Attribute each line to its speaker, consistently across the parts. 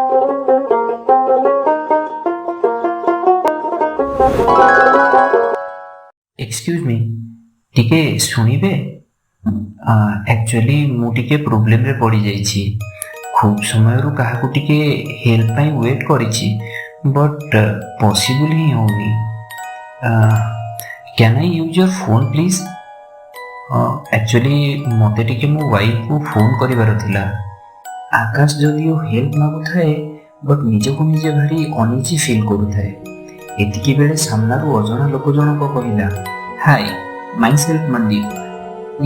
Speaker 1: Excuse me, ଟିକେ ଶୁଣିବେ? Actually ମୁଁ ଟିକେ ପ୍ରୋବ୍ଲେମରେ ପଡ଼ିଯାଇଛି। ଖୁବ୍ ସମୟରୁ କାହାକୁ ଟିକେ ହେଲ୍ପ ପାଇଁ ୱେଟ୍ କରିଛି, ବଟ୍ ପସିବୁଲ୍ ହିଁ ହେଉନି। Can I use your phone, please? Actually ମୋତେ ଟିକେ ମୋ ୱାଇଫ୍କୁ ଫୋନ୍ କରିବାର ଥିଲା। ଆକାଶ ଯଦିଓ ହେଲ୍ପ ମାଗୁଥାଏ, ବଟ୍ ନିଜକୁ ନିଜେ ଭାରି ଅନଇଜି ଫିଲ୍ କରୁଥାଏ। ଏତିକି ବେଳେ ସାମ୍ନାରୁ ଅଜଣା ଲୋକ ଜଣକ କହିଲା, "Hi, myself Mandeep.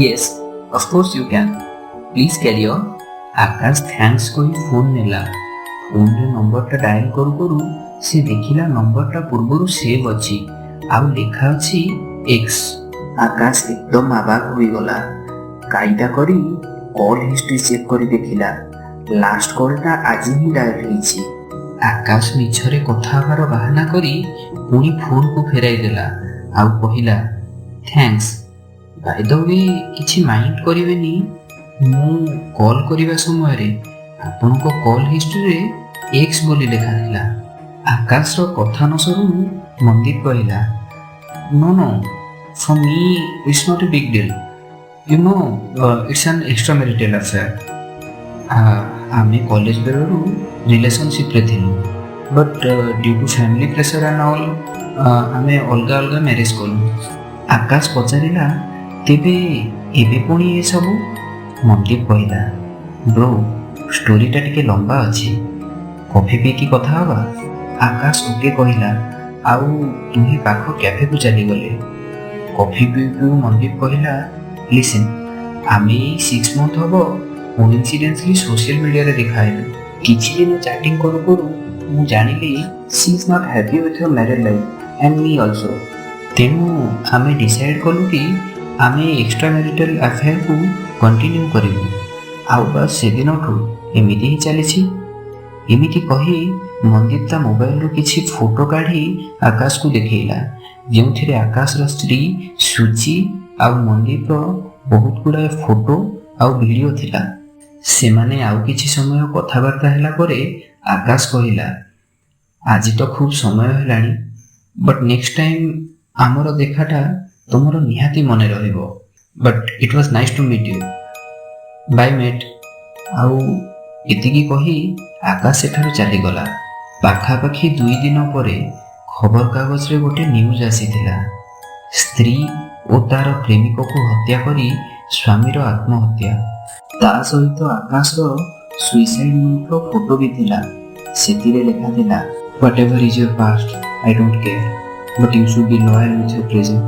Speaker 1: Yes, of course you can. Please carry on." Akash thanks କହି ଫୋନ୍ ନେଲା। ଫୋନ୍ରେ ନମ୍ବରଟା ଡାଏଲ୍ କରୁ କରୁ ସେ ଦେଖିଲା, ନମ୍ବରଟା ପୂର୍ବରୁ ସେଭ୍ ଅଛି ଆଉ ଲେଖା ଅଛି ଏକ୍ସ। ଆକାଶ ଏକଦମ ଆବାକ ହୋଇଗଲା। କାଇଦା କରି କଲ୍ ହିଷ୍ଟ୍ରି ଚେକ୍ କରି ଦେଖିଲା, ଲାଷ୍ଟ କଲ୍ଟା ଆଜି ହିଁ ଡାଏଲ୍ ହେଇଛି। ଆକାଶ ମିଛରେ କଥା ହେବାର ବାହାନା କରି ପୁଣି ଫୋନ୍କୁ ଫେରାଇ ଦେଲା ଆଉ କହିଲା, "thanks. By the we, କିଛି ମାଇଣ୍ଡ କରିବେନି, ମୁଁ କଲ୍ କରିବା ସମୟରେ ଆପଣଙ୍କ କଲ୍ ହିଷ୍ଟ୍ରିରେ ଏକ୍ସ ବୋଲି ଲେଖା ଥିଲା।" ଆକାଶର କଥା ନ ସରୁଣୁ ମନ୍ଦୀପ କହିଲା, "No, for me it's not a big deal. It's an extra marital affair. ଆମେ କଲେଜ ବେଳରୁ ରିଲେସନସିପ୍ରେ ଥିଲୁ, but due to family pressure and all, ଆମେ ଅଲଗା ଅଲଗା ମ୍ୟାରେଜ୍ କଲୁ।" ଆକାଶ ପଚାରିଲା, "ତେବେ ଏବେ ପୁଣି ଏସବୁ?" ମନ୍ଦୀପ କହିଲା, "ବ୍ରୋ, ଷ୍ଟୋରିଟା ଟିକେ ଲମ୍ବା ଅଛି। କଫି ପିଇକି କଥା ହେବା।" ଆକାଶ ଓକେ କହିଲା ଆଉ ଦୁହେଁ ପାଖ କ୍ୟାଫେକୁ ଚାଲିଗଲେ। କଫି ପିଉ ପିଉ ମନ୍ଦୀପ କହିଲା, "ଲିସେନ୍, ଆମେ ଏଇ 6 ମନ୍ଥ ହବ କୋଇନ୍ସିଡେନ୍ସଲି ସୋସିଆଲ ମିଡ଼ିଆରେ ଦେଖା ହେଲୁ। କିଛି ଦିନ ଚାଟିଂ କରୁ କରୁ ମୁଁ ଜାଣିଲି, she is not happy with her married life and me also. ତେଣୁ ଆମେ ଡିସାଇଡ୍ କଲୁ କି ଆମେ ଏକ୍ସଟ୍ରା ମ୍ୟାରିଟାଲ ଆଫେୟାରକୁ କଣ୍ଟିନ୍ୟୁ କରିବୁ। ଆଉ ବାସ୍, ସେଦିନଠୁ ଏମିତି ହିଁ ଚାଲିଛି।" ଏମିତି କହି ମନ୍ଦୀପ ତା ମୋବାଇଲରୁ କିଛି ଫଟୋ କାଢ଼ି ଆକାଶକୁ ଦେଖେଇଲା, ଯେଉଁଥିରେ ଆକାଶର ସ୍ତ୍ରୀ ସୁଚି ଆଉ ମନ୍ଦୀପର ବହୁତ ଗୁଡ଼ାଏ ଫଟୋ ଆଉ ଭିଡ଼ିଓ ଥିଲା। ସେମାନେ ଆଉ କିଛି ସମୟ କଥାବାର୍ତ୍ତା ହେଲା ପରେ ଆକାଶ କହିଲା, "ଆଜି ତ ଖୁବ୍ ସମୟ ହେଲାଣି, ବଟ୍ ନେକ୍ସଟ ଟାଇମ୍ ଆମର ଦେଖାଟା ତୁମର ନିହାତି ମନେ ରହିବ। But it was nice to meet you. Bye, mate." ଆଉ ଏତିକି କହି ଆକାଶ ସେଠାରୁ ଚାଲିଗଲା। ପାଖାପାଖି 2 ଦିନ ପରେ ଖବରକାଗଜରେ ଗୋଟେ ନ୍ୟୁଜ୍ ଆସିଥିଲା, ସ୍ତ୍ରୀ ଓ ତାର ପ୍ରେମିକକୁ ହତ୍ୟା କରି ସ୍ୱାମୀର ଆତ୍ମହତ୍ୟା। ତା ସହିତ ଆକାଶର ସୁଇସାଇଡ୍ ନୋଟ୍ର ଫଟୋ ବି ଥିଲା। ସେଥିରେ ଲେଖା ଥିଲା, "Whatever is your past, I don't care, but you should be loyal with your present."